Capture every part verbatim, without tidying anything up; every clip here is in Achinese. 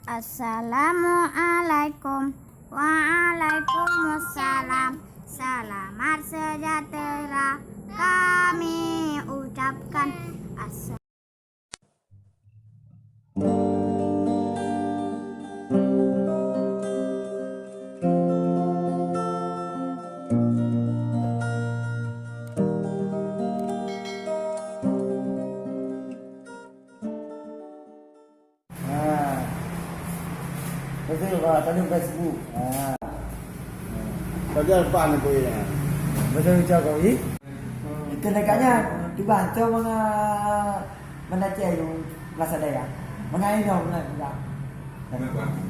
Assalamualaikum. Waalaikumsalam. Selamat sejahtera kami ucapkan. Assalamualaikum. Ha. Betul, ha, tadi bukan sebut. Ha. Betul, Pak, ni, Pak, ya. Betul, Cak, kau, eh? Itu dekat nyan. Tu bang, tu mana, mana cek tu, rasa daya. Mana ini, mana, mana.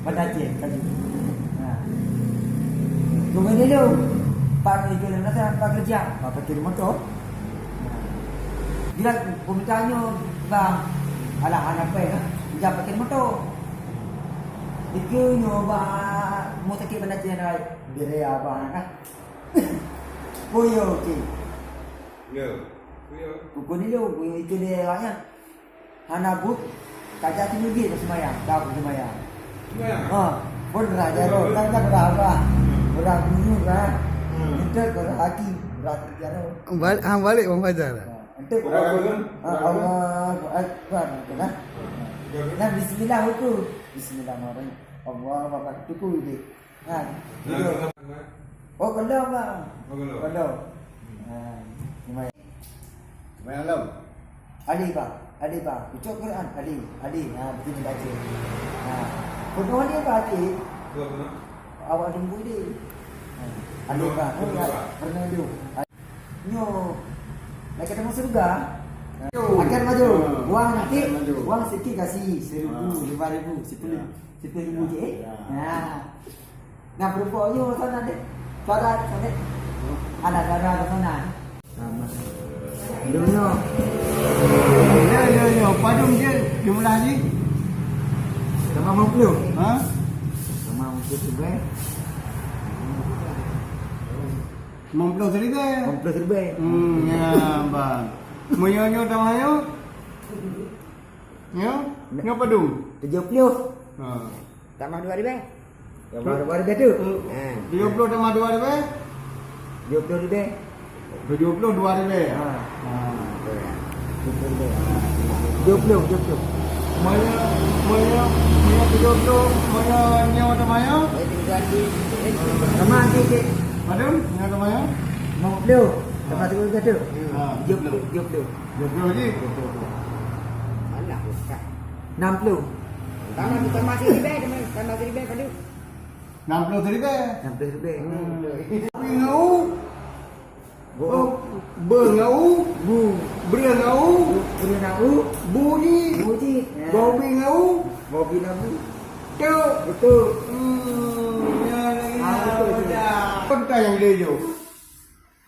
Mana cek, tadi. Ha. Tunggu dulu. Pak, itu, mana, Pak kerja. Pak, pakai motor. Bila peminta nyoe, bang, alah, hana pèng, ah, jak pakai moto. Itu nyoe, bang, mau sakit banda cina rai. Bire abang, ah. Puyo, cik. Ya, puyo. Kuku ni lu, puyo itu dia awaknya. Hana but, tajak tinggi dia semayang, dah semayang. Semayang? Ha, pun raja roh, kan, kan, dah apa? Dah bunyi, kan? Hmm. Itu, dah hati, dah kerja roh. Balik, ah, balik, Bang Faizal. Ha. Enteuk, Allahu Akbar, gitu kan. Dan bismillah itu. Bismillahirrahmanirrahim. Allahu Akbar. Itu ku dia. Ha. Nah, gitu. Itu apa? Oh, kalau, Bang. Oh, kalau. Kalau. Hmm. Ha. Gimana? Gimana, Lam? Ali, Bang. Ali, Bang. Ucap Quran. Ali. Ali. Ha, betul dia baca. Ha. Penuh dia, Bang, Ali. Betul, betul. Awak tunggu dia. Ha. Ali, Bang. Betul, Bang. Pernah dia. Nyoe, nak ketemu syurga. Akan maju. Wang nanti, wang sikit kasih seribu, lima ribu, sepuluh, sepuluh ribu je, eh. Ya. Nah, berapa nyoe sana deh? Suara sana. Ada suara ke sana. Dulu nyoe. Ya, ya, ya. Padum je jumlah ni? Sama lima puluh. Ha? Sama lima puluh tu, eh. Lima puluh seribu. Lima puluh seribu. Hmm, ya, bang. Meunyoe nyoe tamah nyoe? Nyoe? Nyoe padum? Tujuh puluh. Ha. Tamah dua ribu. Ya, baru, baru dah tu. Hmm. Ha. Tujuh puluh tamah dua ribu? Tujuh puluh ribu. Tujuh puluh dua ribu. Ha. Ha. Tujuh puluh. Tujuh puluh, tujuh puluh. Maya, maya, maya tujuh puluh, maya nyawa tak maya? Sama nanti, cik. Padahal, nyawa tak maya? Lima puluh. Sama tu, tu. Ha, tujuh puluh, tujuh puluh. Tujuh puluh lagi? Tujuh puluh. Alah, ustaz. Enam puluh. Tambah, tambah seribu, tambah seribu, padahal. Enam puluh seribu. Enam puluh seribu. Hmm. Tapi ngau. Bu. Oh, be ngon u. Bu. Bre ngon u. Bu, bre ngon u. Bu ji. Bu ji. Ya. Bobi ngon u. Bobi ngon bu. Tu. Betul. Hmm, ya lagi. Ah, betul, betul. Apa yang dia jo?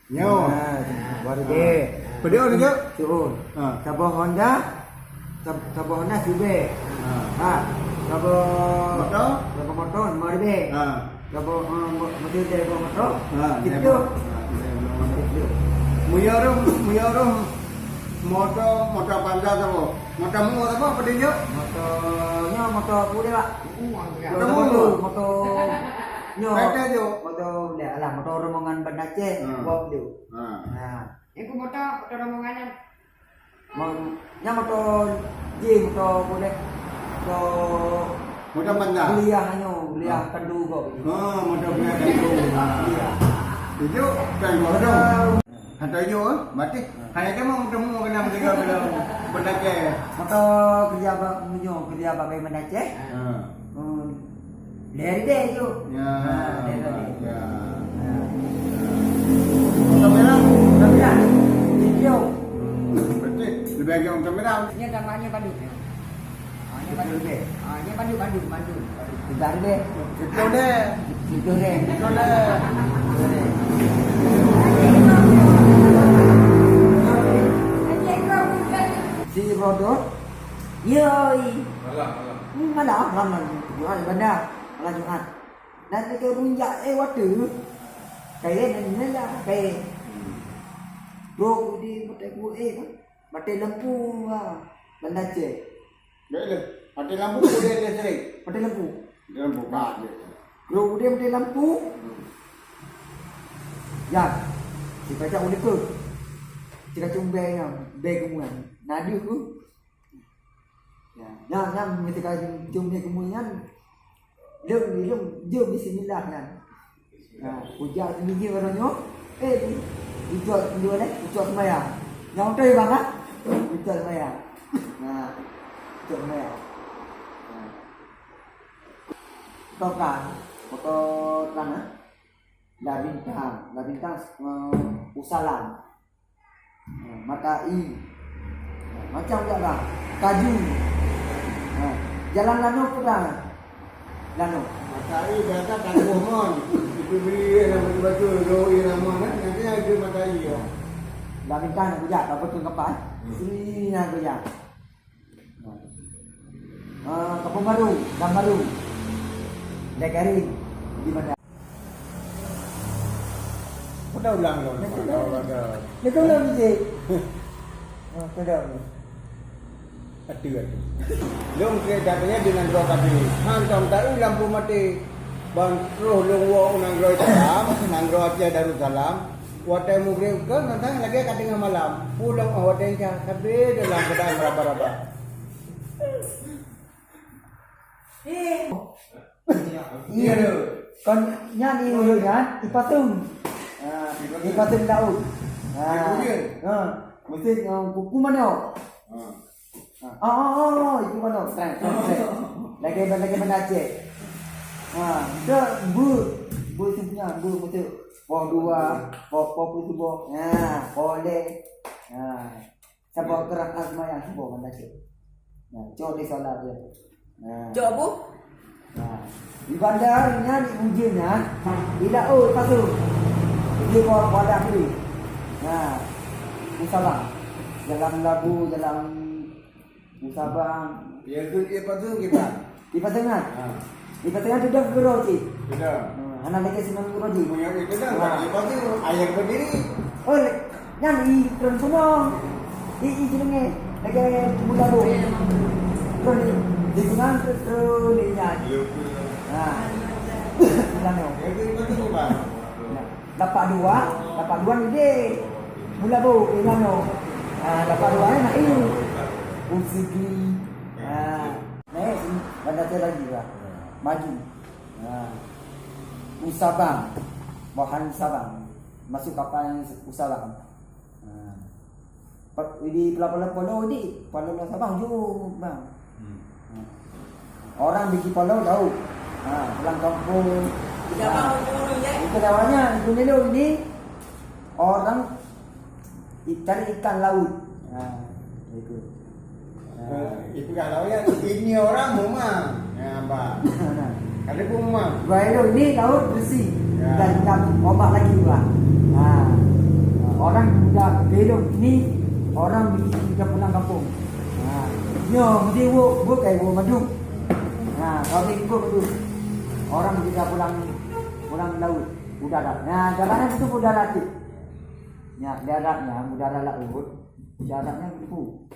Nyo. Ah, baru deh. Pedih ni jo? Turun. Ha. Saboh Honda. Sab-, saboh Honda siribèe. Ha. Ha. Saboh moto? Saboh moto lima ribèe. Ha. Saboh, eh, mo-, moto lima moto. Ha, lima. Itu. Ha, lima moto. Itu. Meunyoe roh, meunyoe roh moto, moto Avanza saboh. Moto mu saboh apa dia, Jok? Moto nyo moto apa dia, Pak? Moto mu. Moto nyo. Kata, Jok. Moto, alah, moto rombongan Banda Aceh, ha. Bob tu. Ha. Ha. Aku moto, moto rombongan nyan. Mo-, nyan moto jih, moto boleh. Moto moto Banda. Kuliah nyo, kuliah, ha. Kandu go. Ha, moto kuliah kandu. Iya. Itu kan moto. Moto. Hantar yo, eh, batis. Ha. Hanya cuma moto mu kena menjaga bila Banda Aceh. Moto kerja ba-, nyo, kerja bagai Banda Aceh. Ha. Hmm. Dari deh tu. Ya, ha, dari tadi. Ya. Ha. Motor merah? Motor merah. Hijau. Hmm, berarti lebih agak motor merah. Ini gambarnya bandut. Ha, ini bandut. Lebih. Ha, ini bandut, bandut, bandut. Tiga deh. Itu deh. Itu deh. Itu deh. Si Rodo. Yoi. Malam, malam. Hmm, malam, malam. Jumat bandar. Malam Jumat. Dan lagèe runjak, eh, watèe. Kayèe nan nyan lah, kayèe. Hmm. Bro, di batèe ku, eh, kan? Batèe lampu, ha. Banda Aceh. Baiklah. Mati lampu, kemudian listrik. Mati lampu. Mati lampu, bah, dia. Bro, kemudian mati lampu. Hmm. Ya, si pacak udah tu. Cakap cumbai yang, bai kemuan. Nadi tu. Ya, nyang, nyang meutika jeuem lé keumui nyan, lôn, lôn jeuem bismillah nyan. Ha, kujak teumiji baroe nyoe, eh, di, di cok, di mana? Di cok seumayang. Nyang beutôi bang, ha? Di cok seumayang. Nah, di cok seumayang. Nah. Foto kan, foto kan, ha? Lah bintang, lah bintang, eh, usalam. Ha, mata i. Ha, macam jak dah. Kaju. Ha, jalan lanoh pun dah. Lanoh. Mata i biasa tangguh mon. Itu beli lah betul-betul, gawi lah mon, kan? Nanti ada mata i, ya. Dah minta nak kujak, tak betul kapan. Hmm. Sini nak kujak. Ah, Kampung Baru, Gang Baru. Dek Karim, di mana? Udah ulang dong. Udah ulang dong. Dia tu ulang sikit. Oh, tu dah. Atu, atu. Long saya katanya dengan dua kali. Hantam tahu lampu mati. Bang terus long wong nang Roy Salam, nang Roy Aceh Darussalam. Watèe mugréb kon, tantang lagèe ka teungoh malam. Pulang, oh, watèe nyan, sabe dalam keadaan raba-raba. Iya, kon nyan di ulu nyan, ipatung. Ha, ipatung daun. Ha. Ha. Mesti, eh, kuku manok. Ha. Ha, oh, oh, oh, itu mana? Terang, terang, terang. Lagi, lagi mana Aceh? Ha, itu bu, bu sebenarnya, bu betul. Poh dua, poh, poh puluh subuh. Ha, poh leh. Ha, saboh kerak asma yang subuh mana Aceh? Ha, cok di solat dia. Ha. Cok bu? Nah, di bandar nyan, di ujeuen nyan, di laôt pasoe. Di bawah wadah tadi. Nah, di Sabang. Jalan Labu, jalan di Sabang. Ya, tu dia pasoe kita. Di Pasengan. Ha. Di Pasengan tu dah gero cit. Sudah. Nah, anak lagi senang gero cit. Punya itu dah, ha. Di pasoe, ayam berdiri. Oh, nyan i treun sunong. I, i jenenge. Lagèe mula bu. Treun di, di sunong, treun di nyan. Ha. Mula no. Lapak dua, lapak dua ni deh. Mula bu, di mula no. Ha, lapak dua ni nak i. Usigi. Ha. Naik sini, bandar saya lagi lah. Maju. Ha. Usabang. Bahan Sabang. Masuk kapal yang Usabang. Ha. Di pelabuhan Polo di, pelabuhan Sabang jauh, bang. Hmm. Ha. Orang bikin polo jauh. Ha, pulang kampung. Tidak mau turun, ya? Itu lawannya, itu dulu ini orang i-, cari ikan laut. Ha, itu. Eh, itu kalau ya, ini orang memang. Ya, Pak. Ada pun memang. Baik, ini laut bersih. Ya. Dan tak ombak lagi, Pak. Ha. Orang udah belok ni, orang di, di pulang kampung. Ha. Nyo, mesti wo, wo kai wo madu. Ha, kalau ikut madu. Orang kita pulang, pulang laut, udara. Nah, jalannya itu udara tu. Ya, daratnya, udara laut, daratnya itu.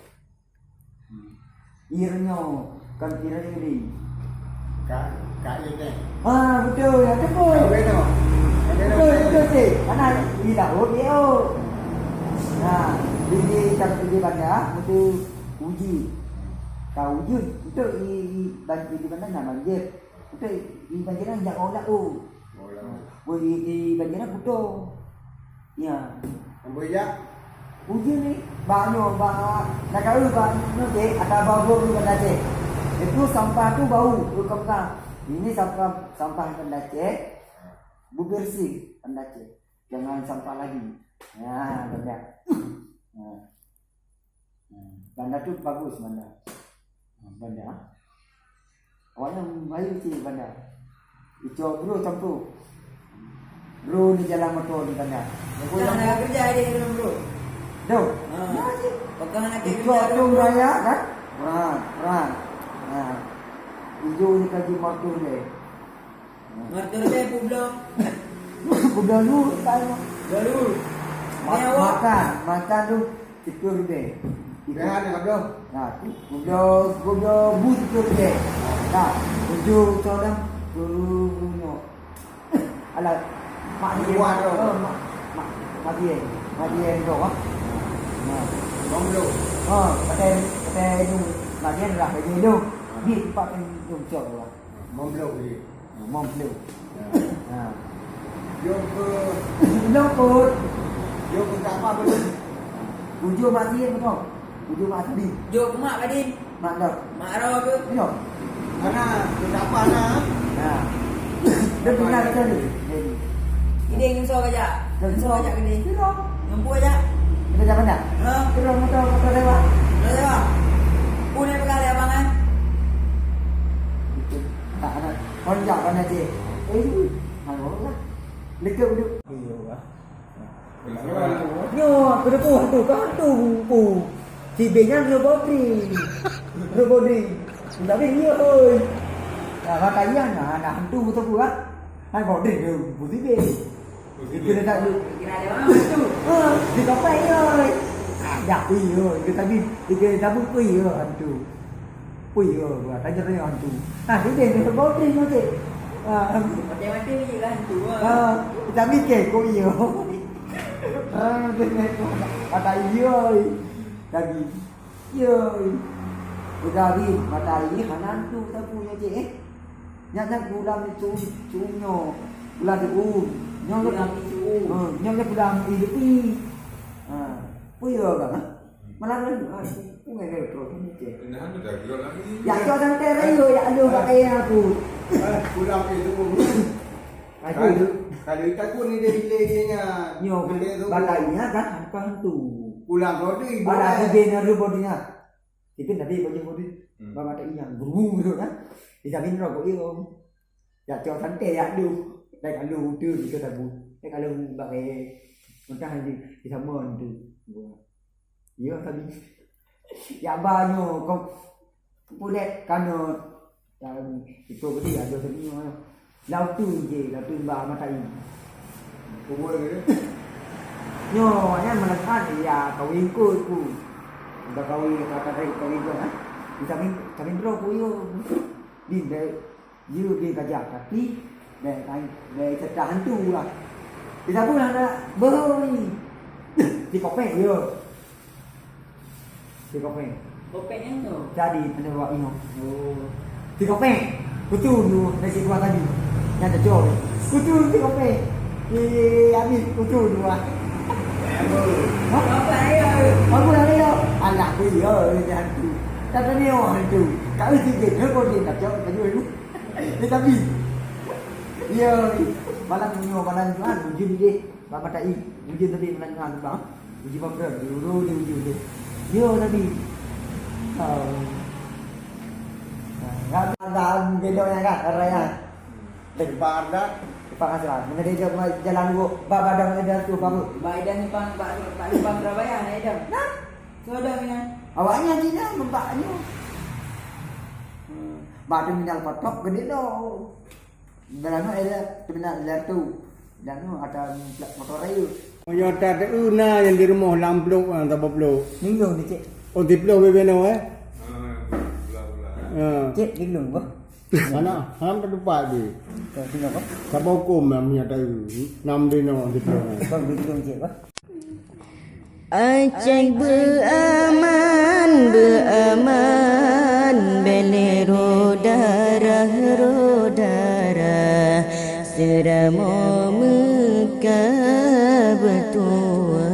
Irnyo, kan iring-iring. Ka, ka iring. Ha, betul, ya, betul. Betul, betul, cik. Mana i laut, i laut. Nah, di, di, di bandar, betul uji. Ka uji, betul i, i, ban-, di bandar nak banjir. Betul, di banjir nak jak orang laut. Orang laut. Boleh di, di banjir nak betul. Ya. Ambo ya. Uji ni, banyo, ba, nak kau ba, ni, cik, atau babu ni kena cek. Itu sampah tu bau, tu kena. Ini sampah, sampah kena cek. Bebersih kena cek. Jangan sampah lagi. Ya, banyak. Ya. Hmm, banda tu bagus, banda. Hmm, banda. Awaknyan bayu cit banda. Icok bro campur. Bro ni jalan motor ni banda. Nah, kerja dia dengan bro. Doh. Ha. Nah, cik. Pegang nak kerja. Icok tu raya kan? Rang, rang. Nah. Ijo ni kaji motor dia. Motor dia publong. Publong lu, kan? Baru. Ma-, ni awak. Makan, makan tu. Siplôh ribèe. Rehan dah bloe. Nah, tu, gubloe, gubloe bu tu tu je. Nah, tujuh tu dah. Tu nyo. Alah, mak dia. Luar tu. Oh, mak, mak, mak dia. Mak dia tu, ah. Nah. Gubloe. Oh, pakai, pakai tu. Mak dia dah, pakai tu. Ni tempat yang tu cok lah. Mom bloe je. Ha, mom bloe. Ya. Ha. Jok keu Jok keu. Jok keu apa betul? Ujung mak dia betul. Ujung mak tadi. Jok keu mak tadi. Mak dah. Mak roh ke? Belum. Karena kita apa na? Ha. Dia benar betul ni. Jadi. Ide ngenso aja. Ngenso aja gini. Belum. Ngempu aja. Kita jalan dah? Ha? Belum motor, motor lewat. Motor lewat. Pun yang pegang lewat, kan? Tak ada. Kon jak, kon jak, cik. Eh, itu. Hai, bawa lah. Lekep dulu. Iya, bah. Nyo, aku dah puas tu, kan tu, pu. Si Ben nyan robot ni. Robot ni. Tapi dia, oi. Nah, makanya, nah, nah, hantu tu pun, ah. Hai, robot ni, dia pun si Ben. Kita tak dulu. Kira ada orang tu. Ha, di kapal dia, oi. Ada, iya, dia tadi, dia tadi, iya, hantu. Ui, yo, gua tanya-tanya hantu. Ah, dia dia dia bawa drink macam. Ah, macam-macam je lah hantu. Ah, tapi ke kok iyo. Terang dia mata iyo. Tapi iyo. Udah habis mata ini hana hantu tapi nyo cek eh. Nyak nyak bulan itu cunyo. Bulan itu. Nyo bulan itu. Ha, nyo bulan itu. Ha. Ui, yo kan? Malah lalu, ah, aku ngai ngai terus ni, cik. Nah, dah gerak lagi. Ya, kau santai rayu, ya, aduh, pakai aku. Eh, pulang ke tu. Aku. Kalau, kalau takut ni dia bila dia nya. Nyo, bila tu. Batai nya kan, bukan hantu. Pulang kau tu, ibu. Ada dia. Dia nak rubah dia. Itu tadi baju bodi. Hmm. Bapa tak ingat, guru gitu kan. Dia tak minta rokok dia. Ya, cok santai, ya, aduh. Dah kalau tu, kita tabu. Dah kalau bak, eh, mentah nanti, di sama tu. Ya, tadi. Ya, banyak, kau, kau boleh, kan, itu betul, ada seni, lau tu je, lau tu bah mata ini. Kubur ke? Nyo, nyan menekan, ya, kawin ku, ku. Udah kawin, kata tadi, kawin ku, ha? Di samping, samping bro, ku, yo. Di, di, Ye, bie gajah, tapi bèk, bèk ceudah hantu lah. Di saboh lah nak beurôi. Di kopek, ye. Di kopek. Kopek nyang tu? Jadi, pada awak ingat. Oh. Di kopek. Kutu tu, dari si tuan tadi. Yang terjol. Kutu di kopek. Ye, ye, ye, habis. Kutu tu, ah. Apa? Apa, ya? Apa, ya? Alah, ku, ya, dia hantu. Tak ada ni orang hantu. Kalau si dia, dia pun dia tak jawab, tak jawab. Dia tapi. Ya, malam ni, malam Jumat, ujeuen deh. Bak mata i, ujeuen tapi malam Jumat tu, bang. Ujeuen bak dia, dia urus dia ujeuen deh. Ya, tapi. Oh. Nah, dalam gedong ya kan, raya. Lebar dah. Lepas asal. Mengenai jalan gua, bak badan ada tu, apa? Bak edan simpang, bak, bak simpang Surabaya, nak edan. Nah, so ada dengan. Awaknya Cina, nampak ni. Hmm. Bak terminal Patok, gede dah. Dalam tu ada terminal Lertu. Dan tu ada plat motor raya. Oh, ya, tak ada, eh, na yang di rumah, lam blok, ah, tak apa blok. Ni belum ni, cik. Oh, di blok bebe no, eh? Ha. Cik, ni belum, bah. Mana? Hana teupat di. Ka tinggai, bah. Saboh huköm nyang meunyo taeu. Nam di no, di blok. Bang, di belum, cik, bah. Aceh beuaman, beuaman, bèk lé ro darah, ro darah, seuramoe meuka beutuwoe.